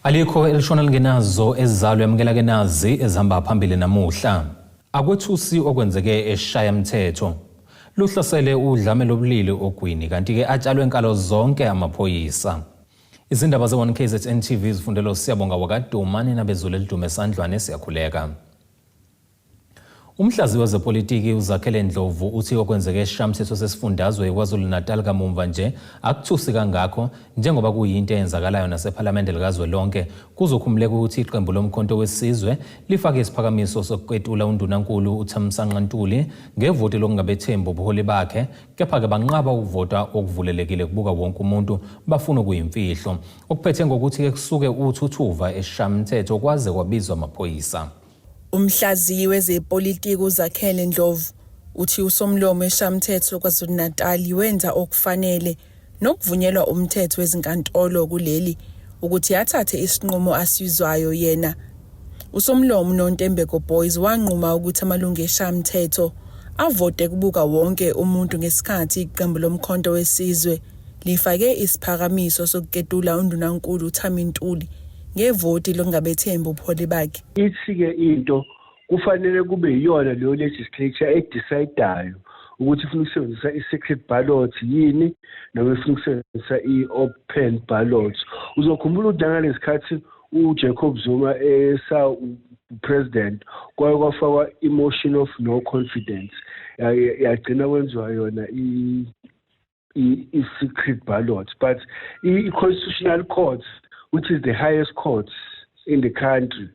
Alikho elishona lingenazo ezizalo. Yamukela ke nazi ezihamba phambili namuhla. Akwethusi okwenzeke eShayamthetho. Luhlasele udlame lobulili ogwini, kanti-ke atshalwe nkalo zonke amaphoyisa. Izindaba ze-1 KZN TV zifundelwa Siyabonga wakaduma nina bezulu elidume esandlwane, siyakhuleka. Umhlazi wezepolitiki uZakhele Ndlovu uthi okwenzeke esishamthetho sesifundazwe iKwaZulu-Natal kamumva nje akuthusi kangakho, njengoba kuyinto eyenzakalayo nasephalamende likazwelonke. Kuzokhumuleka ukuthi iqembu loMkhonto weSizwe lifake isiphakamiso sokuketula undunankulu uThamsanqa Ntuli ngevoti lokungabethembi ubuholi bakhe, kepha-ke banqaba ukuvota okuvulelekile kubuka wonke umuntu, bafuna okuyimfihlo, okuphethe ngokuthi-ke kusuke uthuthuva esishamthetho kwaze kwabizwa amaphoyisa. Umhlaziyi wezepolitiki uZakhele Ndlovu uthi usomlomo eshamthetho KwaZulu-Natal wenza okufanele nokuvunyelwa umthetho wezinkantolo kuleli ukuthi athathe isinqumo asizwayo yena. Usomlomo uNontembeko Boyce wanquma ukuthi amalungu eshamthetho avote kubuka wonke umuntu ngesikhathi iqembu loMkhonto weSizwe lifake isiphakamiso sokuketula undunankulu uThami Ntuli ngevoti lokungabethembi ubuholi bakhe. Ithi-ke into kufanele kube yiyona leyo legislature edecidayo ukuthi ifuna ukusebenzisa i-secret ballot yini noma ifuna ukusebenzisa i-open ballot. Uzokhumbula ukuthi nangalesi uJacob Zuma esa president kwaye kwafakwa i-motion of no confidence, yagcina kwenziwa yona i-secret ballot. But i-Constitutional Court, which is the highest court in the country,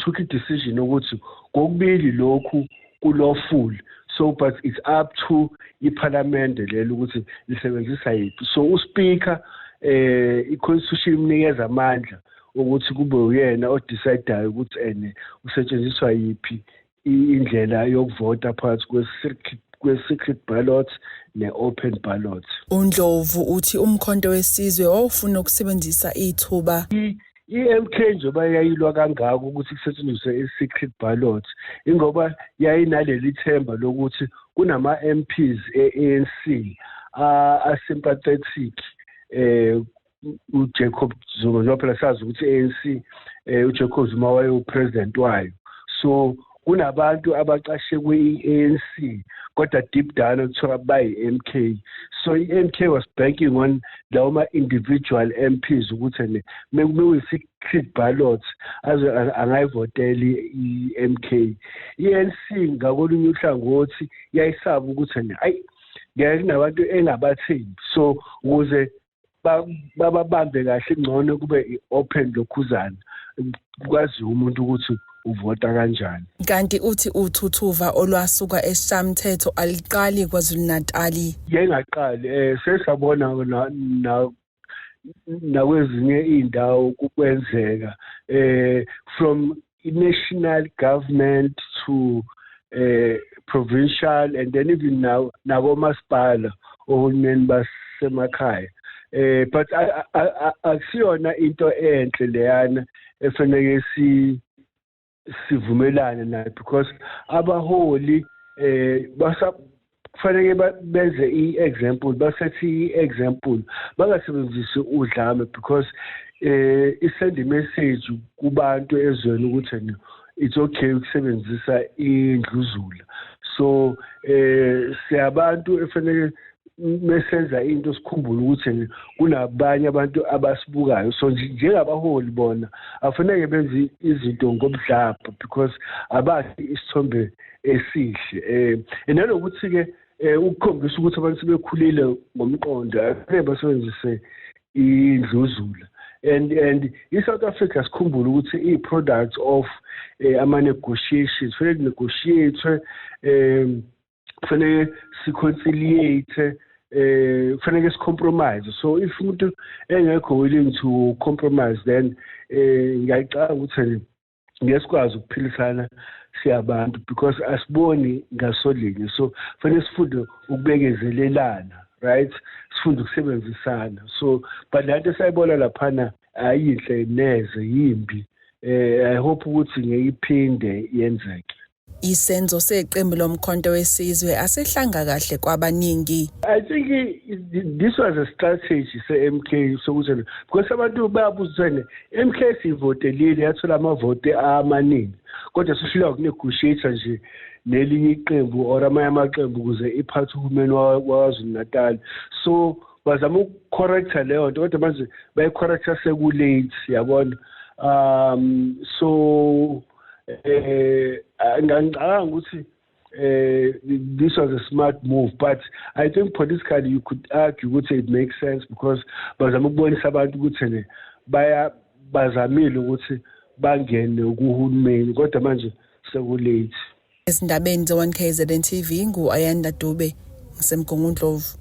took a decision ukuthi kokubili lokhu ku-lawful. So but it's up to iParliament lelo ukuthi lisebenzisa yiphi. So uspeaker, i-constitution imnikeza amandla ukuthi kube uyena odecidayo ukuthi ene usetshenziswa yiphi indlela yokuvota phakathi kwe-secret ballot ne-open ballot. UNdlovu uthi uMkhonto weSizwe wawufuna ukusebenzisa ithuba. I-MK njengoba yayilwa kangako ukuthi kusetshenziswe i-secret ballot, ingoba yayinaleli themba lokuthi kunama-MPs e-ANC asympathetic uJacob Zuma, njengoba phela sazi ukuthi i-ANC, uJacob Zuma wayewu-president wayo. So kunabantu abacashe kwi-ANC kodwa deep down kuthiwa bayi-MK. So i-MK was banking on lawo ma-individual MPs ukuthi ene mekuyi-secret ballot aze angayivoteli i-MK. I-ANC ngakolunye uhlangothi yayisaba ukuthi ene ayi, ngeke, kunabantu engabathembi, so ukuze bababambe kahle ngcono kube i-open lokhuzana, kwaziwe umuntu ukuthi uvota kanjani. Kanti uthi uthuthuva olwasuka esishamthetho aliqali KwaZulu-Natali. Yayingaqali, sesabona na nakwezinye iy'ndawo kukwenzeka, from national government to provincial and then even now nakomasipala, ohulumeni basemakhaya. But akusiyona into enhle leyana efanele si sivumelane nayo, because abaholi basa kufanele benze i-example, basethi i-example, bangasebenzisi udlame, because isend message kubantu ezweni ukuthi it's okay ukusebenzisa indluzula. So siyabantu efanele mesenza into sikhumbule ukuthi kunabanye abantu abasibukayo. So njengabaholi bona afanele benze izinto ngobudlabha, because abakhi isithombe esihle. Nanokuthi ke ukukhombisa ukuthi abantu sebekhulile ngomqondo, akufanele basebenzise indluzula. And i-South Africa, sikhumbule ukuthi i-product of ama-negotiations, kufanele negotiate, kufanele si-conciliate, kufanele sicompromise. So if umuntu engekho willing to compromise, then ngiyacabanga ukuthi ngeke sikwazi ukuphilisana siyabantu, because asiboni ngasolinye. So kufanele sifunde ukubekezelelana, right, sifunde ukusebenzisana. So but lento esayibona laphana ayinhle neze, yimbi. I hope ukuthi ngeke iphinde yenzeke. Isenzo seqembu loMkhonto weSizwe asehlanga kahle kwabaningi. I think this was a strategy se-MK sokuthi, because abantu bayabuza ukuthi MK sivotelile, yathola amavoti amaningi, kodwa sihluleka ukunegotiate nje nelinye iqembu or amanye amaqembu ukuze iphathe uhulumeni waKwaZulu Natal. So bazama ukucorrecta leyo nto, kodwa manje bayicorrecta sekulate, yabona. So ngicabanga ukuthi this was a smart move, but I think politically you could argue ukuthi it makes sense because bazama ukubonisa abantu ukuthi ne baya bazamile ukuthi bangene kuhulumeni, kodwa manje sekulate. Ezindabeni ze-1 KZN TV, ngu-Ayanda Dube, ngiseMgungundlovu.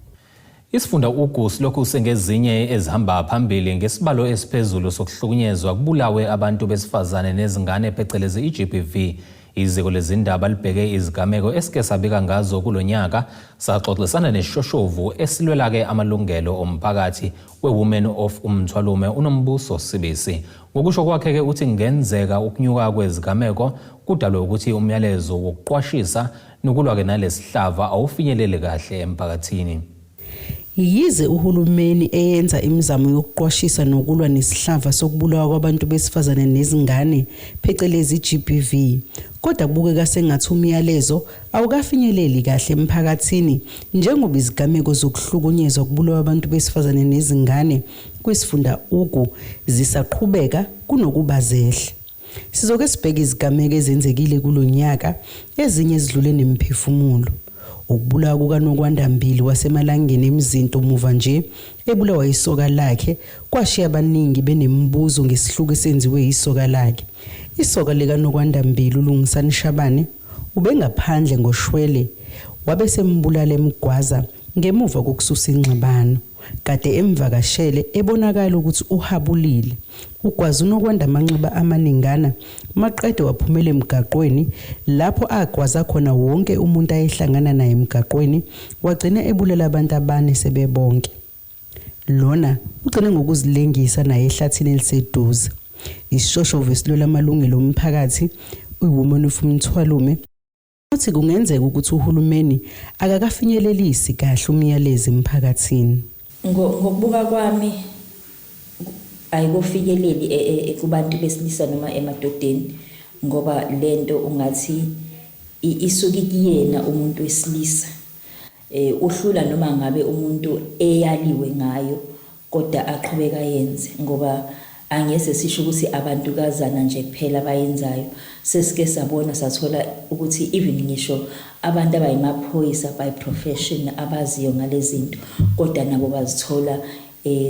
Isifunda Ugu silokhu sengezinye ezihamba phambili ngesibalo esiphezulu sokuhlukunyezwa, kubulawe abantu besifazane nezingane, phecelezi i-GBV. Iziko lezindaba libheke izigameko esike sabika ngazo kulo nyaka, saxoxisana neshoshovu esilwela-ke amalungelo omphakathi we-Women of Umthwalume, uNombuso Sibisi. Ngokusho kwakhe-ke, uthi kungenzeka ukunyuka kwezigameko kudalwe ukuthi umyalezo wokuqwashisa nokulwa-ke nalesihlava awufinyeleli kahle emphakathini. Yize uhulumeni eyenza imizamo yokuqwashisa nokulwa nesihlava sokubulawa kwabantu besifazane nezingane, phecelezi GBV, kodwa kubukeka sengathi umyalezo awukafinyeleli kahle emphakathini, njengoba izigameko zokuhlukunyezwa kubulawa abantu besifazane nezingane kwisifunda Ugu zisaqhubeka kunokuba zehle. Sizoke sibheke izigameko ezenzekile kulonyaka, ezinye ezidlule nemiphefumulo. Ukubulawa kukaNokwanda Mbili waseMalangeni eMzinto muva nje, ebulawa isoka lakhe, kwashiya abaningi benemibuzo ngesihluku esenziwe yisoka lakhe. Isoka likaNokwanda Mbili, uLungisani Shabane, ubengaphandle ngoshwele, wabe sembulala emgwaza ngemuva kokususa ingxabano. Kade emvakashele ebonakala ukuthi uhabulile. Ugwaza uNokwanda amanxeba amaningana, maqede waphumela emgaqweni lapho agwaza khona wonke umuntu ayehlangana naye emgaqweni, wagcina ebulela abantu abane sebebonke. Lona ugcine ngokuzilengisa naye ehlathini eliseduze. Isishoshovu esilwela amalungelo omphakathi, uyi-Women of Umthwalume, uthi kungenzeka ukuthi uhulumeni akakafinyelelisi kahle umyalezo emphakathini. Ngokubuka kwami, ayikofikeleli kubantu besilisa noma emadodeni, ngoba lento ungathi isuke kuyena umuntu wesilisa, uhlula noma ngabe umuntu eyaliwe ngayo, kodwa aqhubeka yenze, ngoba angeze sisho ukuthi abantukazana nje kuphela abayenzayo. Sesike sabona, sathola ukuthi even ngisho abantu abayimaphoyisa by profession, abaziyo ngalezi zinto, kodwa nabo bazithola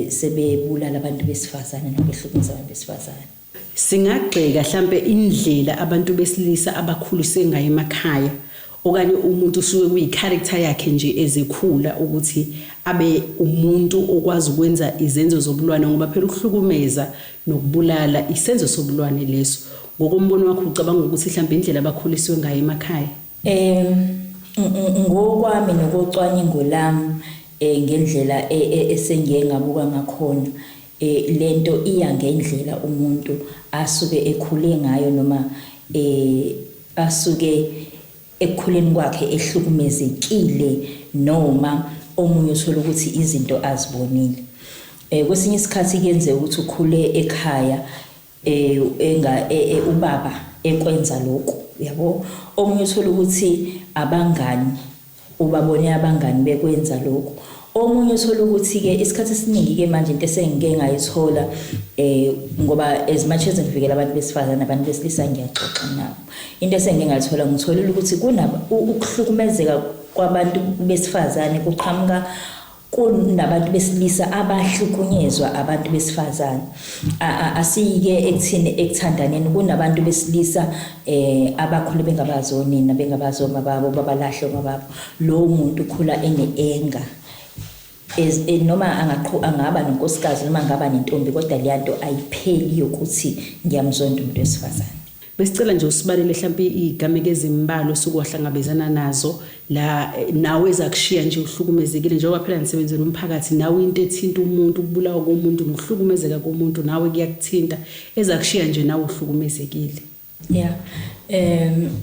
sebebulala abantu besifazane noma behlukumeza abantu besifazane. Singagxeka mhlambe indlela abantu besilisa abakhuliswe ngayo emakhaya, okanye umuntu usuke kuyi-character yakhe nje ezekhula ukuthi abe umuntu okwazi ukwenza izenzo zobulwane, ngoba phela ukuhlukumeza nokubulala isenzo sobulwane leso. Ngokombono wakho, ucabanga ukuthi mhlambe indlela abakhuliswe ngayo emakhaya? Ngokwami nokocwaningo lami, ngendlela esengiye ngabuka ngakhona, lento iya ngendlela umuntu asuke ekhule ngayo, noma asuke ekukhuleni kwakhe ehlukumezekile, noma omunye uthola ukuthi izinto azibonile. Kwesinye isikhathi kuyenzeka ukuthi ukhule ekhaya enga ubaba ekwenza lokhu, yabo. Omunye uthola ukuthi abangani, ubabone abangani bekwenza lokhu. Omunye uthola ukuthi-ke isikhathi esiningi-ke manje into esengike ngayithola, ngoba as much as ngivikela abantu besifazane, abantu besilisa ngiyaxoxa nabo, into esengike ngayithola, ngitholile ukuthi ukuhlukumezeka kwabantu besifazane kuqhamuka kunabantu besilisa abahlukunyezwa abantu besifazane. Asiyike ekuthini ekuthandaneni, kunabantu besilisa abakhule bengabazi onina, bengabazi oma babo, babalahle oma babo. Lowo muntu ukhula ene-anger, noma angaba nonkosikazi noma angaba nentombi, kodwa leya nto ayipheli yokuthi ngiyamzonda umuntu wesifazane. Besicela nje usibalele mhlawumbe izigameko ezimbalwa osuke wahlangabezana nazo la nawe ezakushiya nje uhlukumezekile, njengoba phela nisebenzela umphakathi, nawe into ethinta umuntu, ukubulawa komuntu nokuhlukumezeka komuntu, nawe kuyakuthinta, ezakushiya nje nawe uhlukumezekile. Yeah.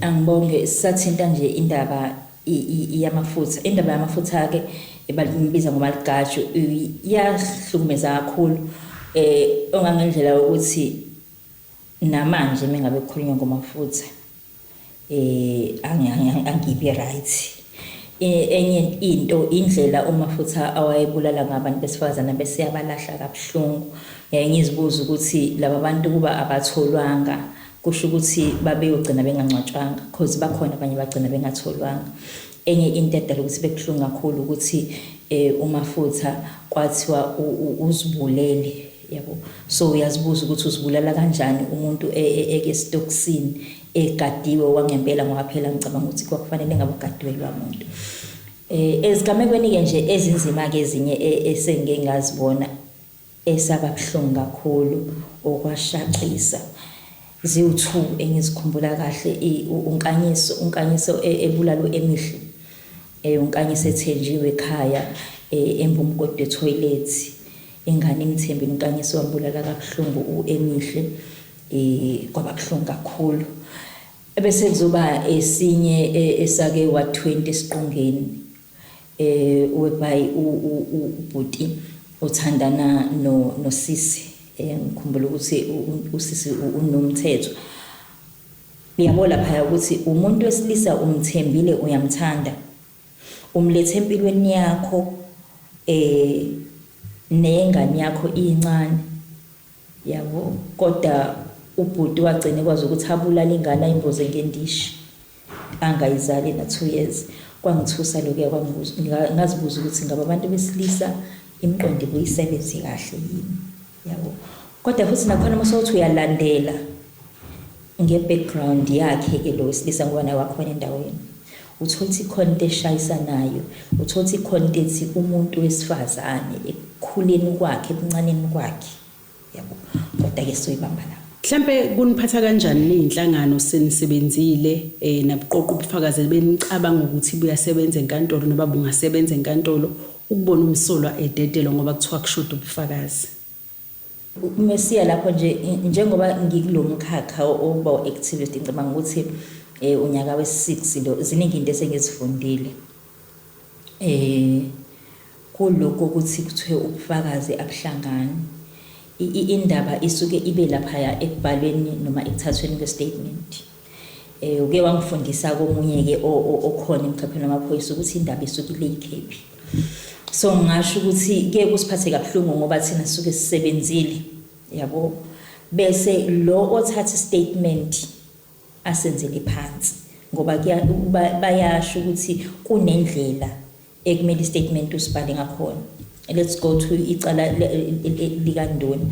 Angibonge sisathinta nje indaba yamafutha. Indaba yamafutha ke ebalimbiza ngomaligaju iyahlukumeza kakhulu ongangendlela ukuthi namanje mengabe kukhulunywa ngomafutha angibi right. Enye into indlela umafutha awayebulala ngabantu besifazana bese yabalahla kabuhlungu. Ngizibuza ukuthi laba bantu kuba abatholwanga kusho ukuthi babeyogcina bengangcwatshwanga because bakhona abanye bagcina bengatholwanga. Enye into edala ukuthi bekuhlungu kakhulu ukuthi umafutha kwathiwa uzibulele, yabo. So uyazibuza ukuthi uzibulala kanjani umuntu ekesitokisini egadiwe wangempela, ngoba phela ngicabanga ukuthi kwakufanele ngabe ugadiwe lwa muntu. Ezigamekweni ke nje ezinzima ke ezinye esengike ngazibona esababuhlungu kakhulu okwashaqisa ziwu2 engizikhumbula kahle, uNkanyiso ebulalo emihle, uNkanyiso ethenjiwe ekhaya emva umgodi wetoilet, ingane imthembile uNkanyiso wambulala kabuhlungu uEmihle, kwaba buhlungu kakhulu. Bese kuzoba esinye esake wa 20 esiqongeni, whereby ubhuti uthandana nosisi, ngikhumbula ukuthi usisi unomthetho. Uyabo lapha ukuthi umuntu wesilisa umthembile, uyamthanda, umlethe empilweni yakho nengane yakho incane, yabo. Kodwa ubhuti wagcina ekwazi ukuthi abulale ingane ayimboze ngendishi angayizali na 2 years. Kwangithusa lokho, ngazibuza ukuthi ngabe abantu besilisa imiqondo ibuyisebenze kahle yini, yabo. Kodwa futhi nakhona uma sewuthi uyalandela nge-background yakhe ke lo wesilisa, ngoba naye wakhona endaweni, uthola ukuthi ikhona into eshayisanayo, uthola ukuthi ikhona into ethi umuntu wesifazane ekukhuleni kwakhe, ebuncaneni kwakhe, yabo. Kodwa ke soyibamba lapho. Mhlambe kuniphatha kanjani nezinhlangano senisebenzile nabuqoqa ubufakazi benicabanga ukuthi buyasebenza enkantolo noma bungasebenza enkantolo ukubona umsolwa ededelwa ngoba kuthiwa kushoda ubufakazi? Mesiya lapho nje, njengoba ngikulomkhakha okuba u-activist, ngicabanga ukuthi unyaka we-6 lo, ziningi into esengizifundile. Kuloko ukuthi kuthiwe ubufakazi abuhlangani, indaba isuke ibe laphaya ekubhalweni noma ekuthathweni kwe-statement. Uke wangifundisa komunye-ke okhona emkhakheni wamaphoyisa ukuthi indaba isuke ileyikhephi. So ngingasho ukuthi kuye kusiphathe kabuhlungu ngoba thina sisuke sisebenzile, yabo. Bese lo othatha i-statement asenzele phansi, ngoba bayasho ukuthi kunendlela ekumele i-statement usibhale ngakhona. Let's go to icala likaNduna.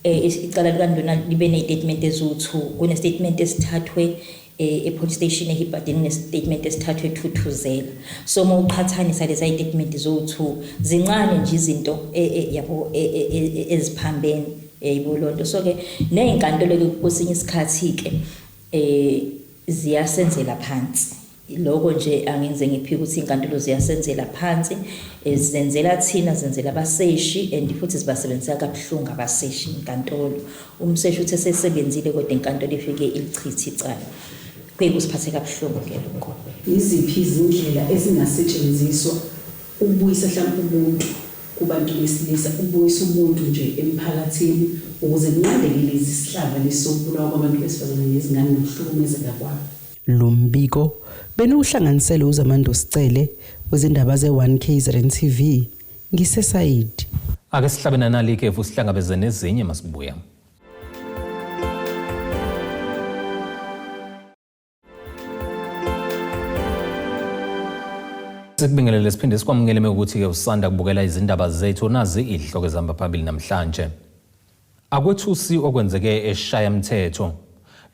Icala likaNduna libe ne-statement eziwu-2. Kune-statement esithathwe e-police station eHibberdene, kune-statement esithathwe eThuthuzela. So uma uqhathanisa lezi statement ziwu-2, zincane nje izinto yabo eziphambene, yayibo lonto. So ke nezinkantolo ke kwesinye isikhathi ke ziyasenzela phansi. Lokho nje angenze ngiphike ukuthi inkantolo ziyasenzela phansi, zenzela thina, zenzela abaseshi, and futhi zibasebenzisa kabuhlungu abaseshi inkantolo. Umseshi uthe sesebenzile kodwa inkantolo ifike ilichithe icala. Kuye kusiphathe kabuhlungu ke lokho. Yiziphi izindlela ezingasetshenziswa ukubuyisa mhlawumbe ubuntu kubantu besilisa, ukubuyisa ubuntu nje emphakathini ukuze kunqandeke lezi sihlava lesi sokubulawa kwabantu besifazane nezingane nokuhlukumezeka kwabo? Lo mbiko beniwuhlanganisele uZamando Sicele wezindaba ze-1 KZN TV. NgiseSayidi. Ake sihlabe nanali ikefu sihlangabeze nezinye masibuya. Sikubingelele siphinde sikwamukele ukuthi-ke usanda kubukela izindaba zethu, nazi izihloko ezihamba phambili namhlanje. Akwethusi okwenzeke eShayamthetho.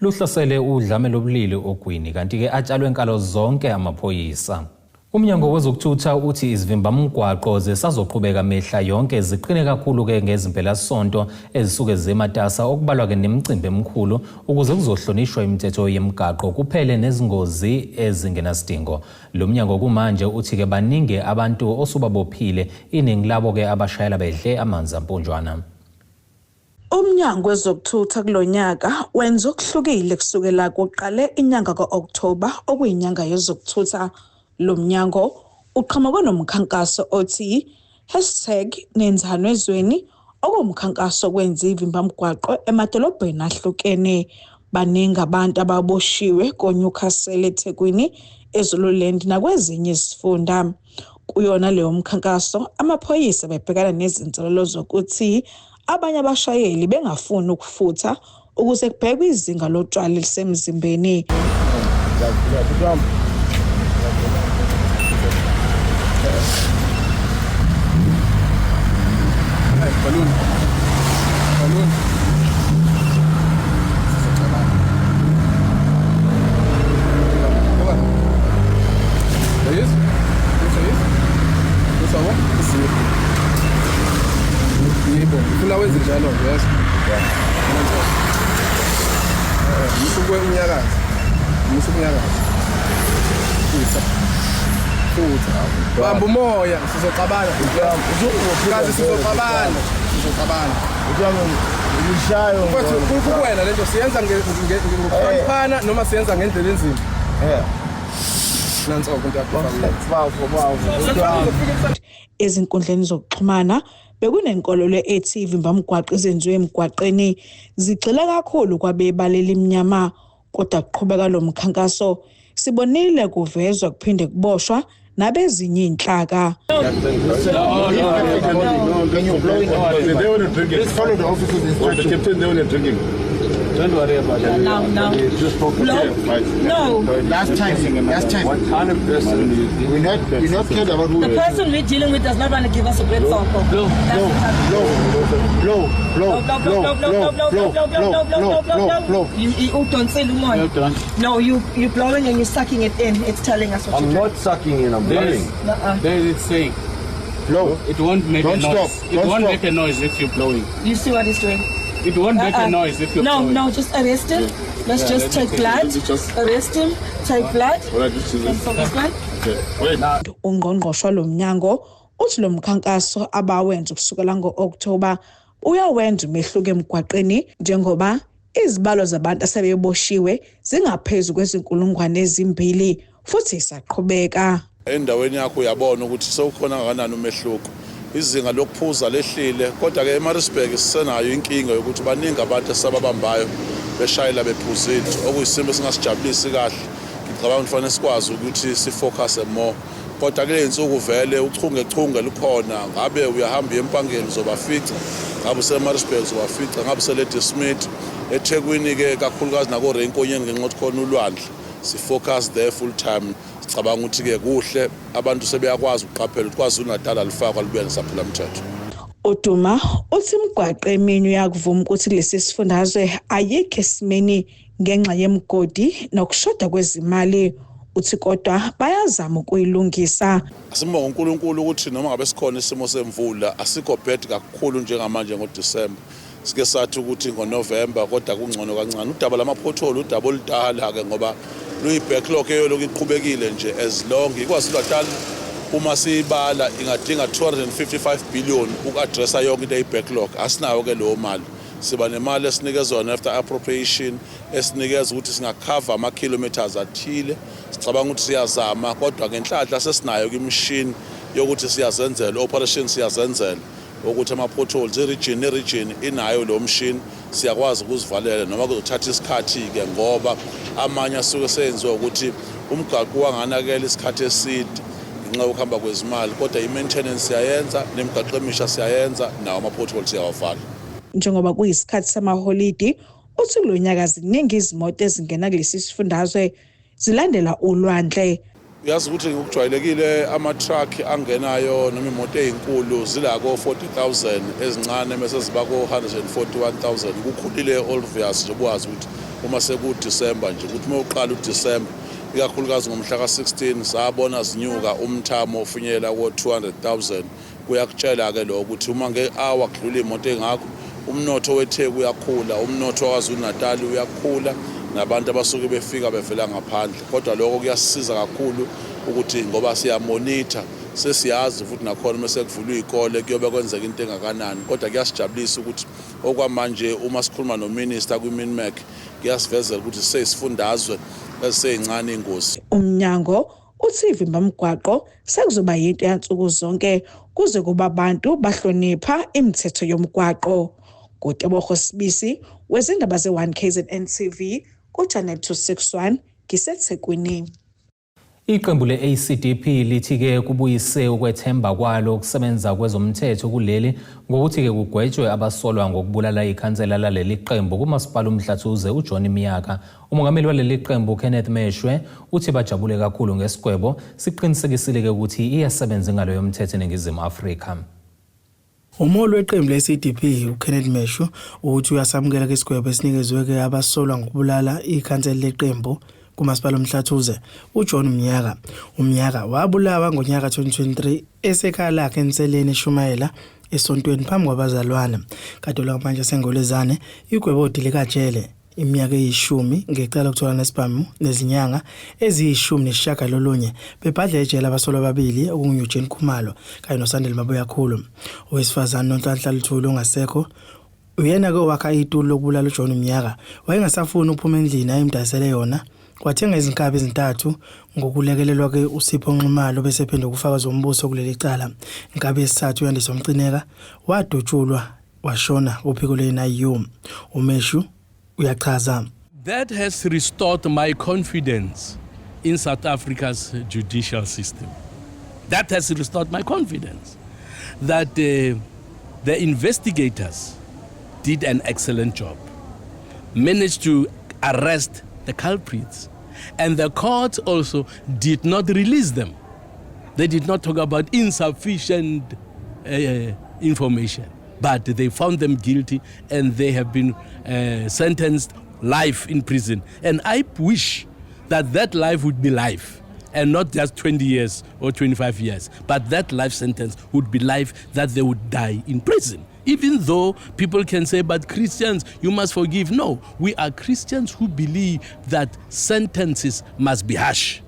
Luhlasele udlame lobulili ogwini kanti-ke atshalwe nkalo zonke amaphoyisa. Umnyango wezokuthutha uthi izivimbamgwaqo zisazoqhubeka mihla yonke ziqine kakhulu-ke ngezimpelasonto ezisuke zimatasa, okubalwa-ke nemicimbi emikhulu ukuze kuzohlonishwa imithetho yemigaqo kuphele nezingozi ezingenasidingo. Lo mnyango kumanje uthi-ke baningi abantu osubabophile, iningi labo-ke abashayela bedle amanzi amponjwana. Umnyango wezokuthutha kulonyaka wenza okuhlukile kusukela kuqale inyanga ka-Okthoba okuyinyanga yezokuthutha. Lo mnyango uqhamuke nomkhankaso othi #nenzani ezweni okuwumkhankaso okwenza ivimbamgwaqo emadolobheni ahlukene. Baningi abantu ababoshiwe koNewcastle, eThekwini, eZululand nakwezinye izifunda. Kuyona leyo mkhankaso amaphoyisa bebhekana nezinselelo zokuthi abanye abashayeli bengafuni ukufutha ukuze kubhekwe izinga lotshwala elisemzimbeni. Balloon. Balloon. Yebo, ngifuna wenze njalo nje, yes. Musa ukunyakaza. Musa ukunyakaza. Futha. Futha. Bamba umoya, sizoxabana. Kazi sizoxabana. Sizoxabana. Ngishayo. Mfethu, kuwena lento siyenza ngokuhloniphana noma siyenza ngendlela enzima. Nanso into yakho. Bafo, bafo. Ezinkundleni zokuxhumana bekunenkolelo ethi ivimbamgwaqo ezenziwe emgwaqeni zigxila kakhulu kwabebala elimnyama, kodwa kuqhubeka lo mkhankaso sibonile kuvezwa kuphinde kuboshwa nabezinye inhlaka. When you're blowing, They were not drinking. Please follow the officer's The instructions. captain, they were not drinking. Don't worry about it. Now, now. Just focus. No. Right. No. Last time, last time. What kind of person is We're not cared about who. The person we're dealing with does not want to give us a breath sample. Blow. That's the Blow, blow, blow, blow, blow, blow, blow, blow, blow, blow, blow, blow, blow, blow, blow, blow. You udonsela umoya. Well done. No, you're blowing and you're sucking it in. It's telling us what I'm you're not sucking in, I'm blowing. Uh-uh. There it's saying. Blow. It won't make Don't a noise. stop. It Don't won't stop. make a noise if you're blowing. You see what he's doing? It won't make Uh-uh. a noise if you're No, blowing. no, just arrest him. Let's Yeah, just let me take take- blood. let me just- Arrest him. Take blood. All right, this is Can focus one. Okay. Wait. Ungqongqoshe lo mnyango uthi lo mkhankaso abawenza kusukela ngo-Okthoba uyawenza umehluko emgwaqeni njengoba izibalo zabantu asebeboshiwe zingaphezu kwezinkulungwane 2 futhi isaqhubeka. Endaweni yakho uyabona ukuthi sewukhona kangakanani umehluko. Izinga lokuphuza lehlile, kodwa-ke eMaritzburg sisenayo inkinga yokuthi baningi abantu esababambayo beshayela bephuzile, okuyisimo esingasijabulisi kahle. Ngicabanga ukuthi fanele sikwazi ukuthi sifocuse more, kodwa kule nsuku vele uchungechunge lukhona. Ngabe uyahamba uye eMpangeni, uzobafica, ngabe useMaritzburg uzobafica, ngabe useLadysmith, eThekwini-ke kakhulukazi nako-Ray Nkonyeni, ngenxa yokuthi khona ulwandle. Si-focus there full time. Sicabanga ukuthi-ke kuhle, abantu sebeyakwazi ukuqaphela ukuthi KwaZulu Natal alifakwa libuya nesaphula mthetho. Uduma uthi imigwaqo eminye uyakuvuma ukuthi kulesi sifundazwe ayikho esimeni ngenxa yemigodi nokushoda kwezimali. Uthi kodwa bayazama ukuyilungisa. Asimbonga uNkulunkulu ukuthi noma ngabe sikhona isimo semvula, asikho bad kakhulu njengamanje ngoDisemba. Sike sathi ukuthi ngoNovemba, kodwa kungcono kancane. Udaba lama-pothole udaba oludala-ke, ngoba luyi-backlog eyolokhu iqhubekile nje as long iKwaZulu Natal. Uma siyibala, ingadinga 255 billion uku-addressa yonke into eyi-backlog. Asinayo-ke leyo mali. Siba nemali esinikezwa yona after appropriation, esinikeza ukuthi singakhava ama-kilometers athile. Sicabanga ukuthi siyazama, kodwa ngenhlanhla sesinayo imishini yokuthi siyazenzela operation, siyazenzela ukuthi ama-potholes, i-region ne-region inayo lo mshini, siyakwazi ukuzivalela, noma kuzothatha isikhathi-ke, ngoba amanye asuke seyenziwe ukuthi umgaqo wanganakela isikhathi eside ngenxa yokuhamba kwezimali. Kodwa i-maintenance siyayenza, nemigaqo emisha siyayenza, nawo ama-pothole siyawavala. Njengoba kuyisikhathi samaholidi, uthi kulo nyaka ziningi izimoto ezingena kulesi sifundazwe zilandela ulwandle. Uyazi ukuthi ngokujwayelekile ama-truck angenayo noma imoto ey'nkulu zila ko-40,000, ezincane mese ziba ko-141,000. Kukhulile, obvious nje, ukwazi ukuthi uma sekuDisemba nje, ukuthi uma uqala uDisemba, ikakhulukazi ngomhla ka-16, sabona zinyuka umthamo ofinyela ko-200,000. Kuyakutshela-ke lokho ukuthi uma nge-hour kudlula iy'moto ey'ngakho, umnotho weTheku uyakhula, umnotho waKwaZulu Natal uyakhula, nabantu abasuke befika bevela ngaphandle. Kodwa lokho kuyasisiza kakhulu ukuthi ngoba siyamonitha, Sesiyazi futhi nakhona uma sekuvulwa iy'kole kuyobe kwenzeka into engakanani, kodwa kuyasijabulisa ukuthi okwamanje uma sikhuluma nominister kwi-MINMEC kuyasivezela ukuthi siseyisifundazwe eziseyincane iy'ngozi. Umnyango uthi ivimbamgwaqo sekuzoba yinto yansuku zonke kuze kuba abantu bahlonipha imithetho yomgwaqo. Ngutebogo Sibisi wezindaba ze-1 KZN TV ku-Channel 261 ngiseThekwini. Iqembu le-ACDP lithi-ke kubuyise ukwethemba kwalo ukusebenza kwezomthetho kuleli ngokuthi-ke kugwetshwe abasolwa ngokubulala ikhansela laleli qembu kumasipala uMhlathuze uJohn Miyaka. Umongameli waleli qembu Kenneth Meshwe uthi bajabule kakhulu ngesigwebo, siqinisekisile-ke ukuthi iyasebenza ingalo yomthetho eNingizimu Afrika. Umholi weqembu le-CDP uKenneth Meshu uthi uyasamukela isigwebo esinikezwe-ke abasolwa ngokubulala ikhansela leqembu kumasipala uMhlathuze uJohn Mnyaka. UMnyaka wabulawa ngonyaka 2023 esekhaya lakhe eNseleni eshumayela esontweni phambi kwabazalwane. Kade manje sengolezane igwebo likajele iminyaka eyishumi ngecala lokuthola nesibhamu nezinyanga eziyishumi nesishiyagalolunye bebhadla ejele abasolwa ababili okungu-Eugene Khumalo kanye noSandile Mabuyakhulu. Owesifazane Nonhlanhla Luthuli ongasekho uyena-ke owakha itulo lokubulala uJohn Mnyaka. Wayengasafuni ukuphuma endlini ayemdayisele yona, wathenga izinkabi ezintathu ngokulekelelwa-ke uSipho Nxumalo bese phenduka ufakazi wombuso kuleli cala. Inkabi yesithathu uYandiswa Mcineka wadutshulwa washona kuphiko lwe-NIU. UMeshu uyachaza. That has restored my confidence in South Africa's judicial system. That has restored my confidence that the investigators did an excellent job, managed to arrest the culprits, and the court also did not release them. They did not talk about insufficient information, but they found them guilty and they have been sentenced life in prison. And I wish that that life would be life and not just 20 years or 25 years, but that life sentence would be life that they would die in prison. Even though people can say, but Christians, you must forgive. No, we are Christians who believe that sentences must be harsh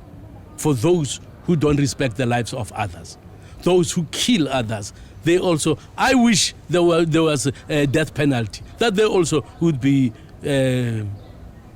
for those who don't respect the lives of others. Those who kill others, they also, I wish there was a death penalty, that they also would be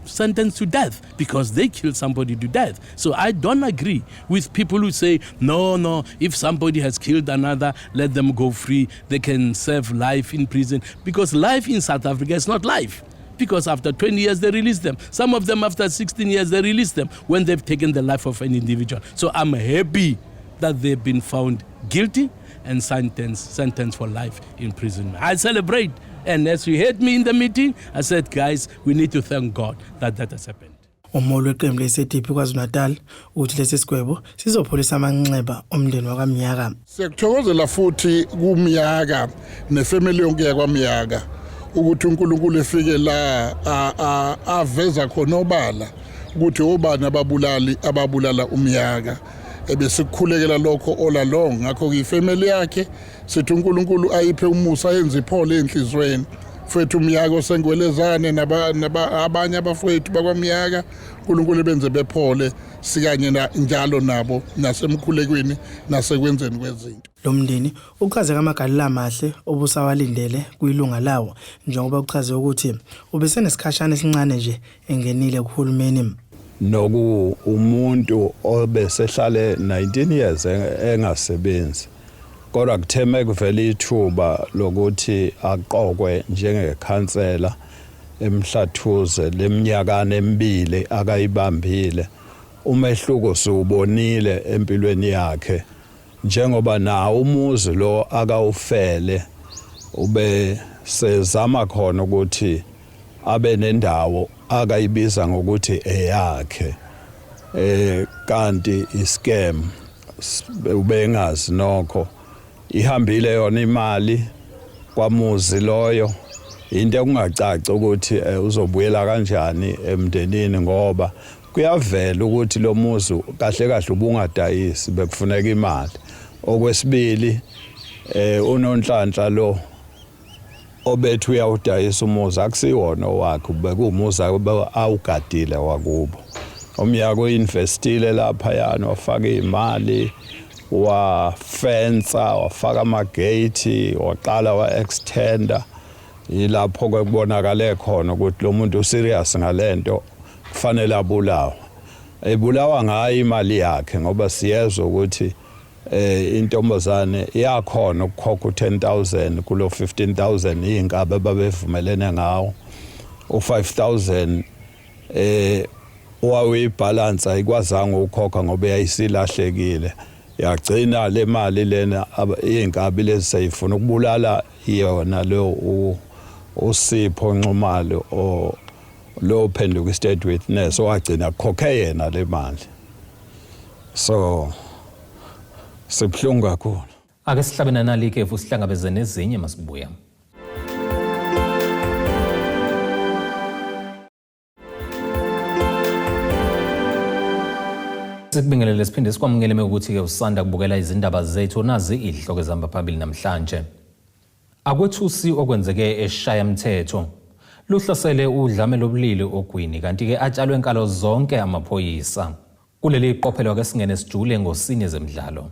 sentenced to death because they killed somebody to death. So I don't agree with people who say, no, if somebody has killed another, let them go free. They can serve life in prison. Because life in South Africa is not life. Because after 20 years, they release them. Some of them after 16 years, they release them when they've taken the life of an individual. So I'm happy that they've been found guilty and sentenced for life in prison. I celebrate. And as you heard me in the meeting, I said, guys, we need to thank God that that has happened. Umholi weqembu le-CDP KwaZulu-Natal uthi lesi sigwebo sizopholisa amanxeba omndeni wakaMnyaka. Siyakuthokozela futhi kuMyaka nefamily yonke yakwaMyaka ukuthi uNkulunkulu efike la aveza khona obala ukuthi obani ababulali ababulala uMyaka. Ebesikukhulekela lokho all along. Ngakho-ke ifamily yakhe sithi uNkulunkulu ayiphe umusa, ayenze iphole enhliziyweni mfethu uMyaka osengwelezane abanye abafowethu bakwaMyaka. uNkulunkulu benze bephole sikanye njalo nabo nasemkhulekweni nasekwenzeni kwezinto. Lo mndeni uchaze amagalelo amahle obusawalindele kwilunga lawo njengoba uchaze ukuthi ubesenesikhashana esincane nje engenile kuhulumeni. Noku umuntu obesehlale 19 years engasebenzi, kodwa kutheme kuvela ithuba lokuthi aqokwe njengekhansela eMhlathuze leminyakana emibili akayibambile, umehluko siwubonile empilweni yakhe njengoba nawo umuzi lo akawufele ube sezama khona ukuthi abe nendawo akayibiza ngokuthi eyakhe, kanti iscam ubengazi. Nokho ihambile yona imali kwamuzi loyo, into ekungacaci ukuthi uzobuyela kanjani emndenini, ngoba kuyavela ukuthi lo muzi kahle kahle ubungadayisi, bekufuneka imali. Okwesibili, uNonhlanhla lo obethi uyawudayisa umuzi akusiwona owakhe, bekuwumuzi awugadile wakubo. Umnyaka uinvestile laphayana, wafaka imali, Wafensa, wafaka ama-gate, waqala wa-extenda. Yilapho ke kubonakale khona ukuthi lo muntu userious ngalento, kufanele abulawe. Ebulawa ngayo imali yakhe, ngoba siyezwa ukuthi intombazane iyakhona ukukhokha u10000 kulo 15000 inkabe babevumelene ngawo. U5000 owawuyibalance ayikwazanga ukukhokha ngoba yayisilahlekile. Yagcina le mali lena iy'nkabi lezi seyifuna ukubulala yona lo uSipho Nxumalo, o lo phenduka i-state witness, owagcina kukhokhe yena le mali. So sibuhlungu kakhulu. Ake sihlabe nanali ikhefu, sihlangabeze nezinye masibuya. Sikubingelele siphinde sikwamukele ukuthi-ke usanda kubukela izindaba zethu. Nazi izihloko ezihamba phambili namhlanje. Akwethusi okwenzeke eShayamthetho. Luhlasele udlame lobulili ogwini, kanti-ke atshalwe nkalo zonke amaphoyisa. Kuleli qophelo ke singene sijule ngosini zemidlalo.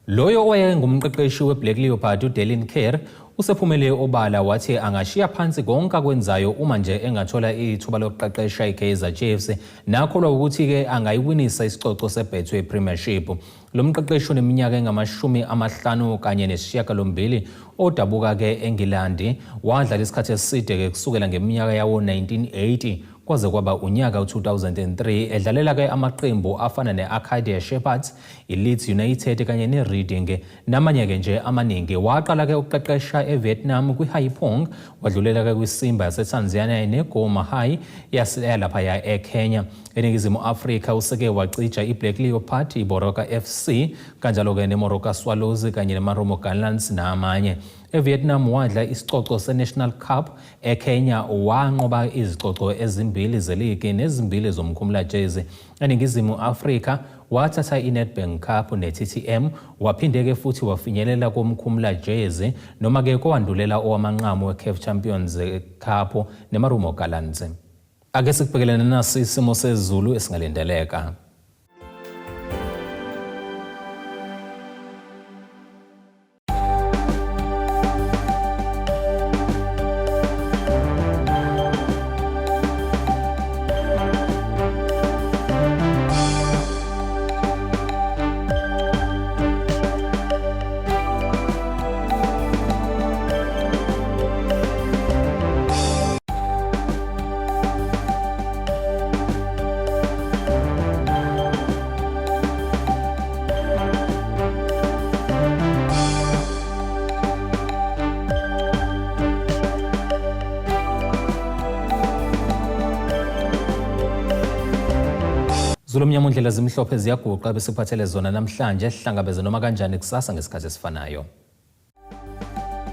Loyo owayengumqeqeshi weBlack Leopard uDelin Kerr usephumele obala wathi angashiya phansi konke akwenzayo uma nje engathola ithuba lokuqeqesha iKaizer Chiefs, nakholwa ukuthi-ke angayiwinisa isicoco seBetway Premiership. Lo mqeqeshi oneminyaka engama-58 odabuka-ke eNgilandi wadlala isikhathi eside-ke kusukela ngeminyaka yawo-1980 kwaze kwaba unyaka u-2003, edlalela-ke amaqembu afana ne-Arcadia Shepherds, i-Leeds United kanye ne-Reading namanye-ke nje amaningi. Waqala-ke ukuqeqesha eVietnam kwi-Haiphong, wadlulela-ke kwiSimba yaseTanzania neGor Mahia yalaphaya eKenya. ENingizimu Afrika useke wacija i-Black Leopard, iBoroka FC, kanjalo-ke neMoroka Swallows kanye neMarumo Gallants namanye. EVietnam wadla isicoco se-National Cup, eKenya wanqoba izicoco ezimbili zeligi nezimbili zomkhumulajezi. ENingizimu Afrika wathatha i-Nedbank Cup ne-TTM, waphinde-ke futhi wafinyelela komkhumulajezi noma-ke kowandulela owamanqamu we-CAF Champions Cup neMarumo Gallants. Ake sikubhekelene naso isimo sezulu esingalindeleka. Zulu mnyama, undlela zimhlophe ziyaguqa besiphathele zona namhlanje. Sihlangabeze noma kanjani kusasa ngesikhathi esifanayo.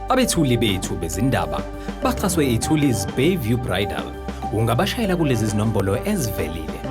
Abethuli bethu bezindaba baxhaswe iThulis Bayview Bridal. Ungabashayela kulezi zinombolo ezivelile.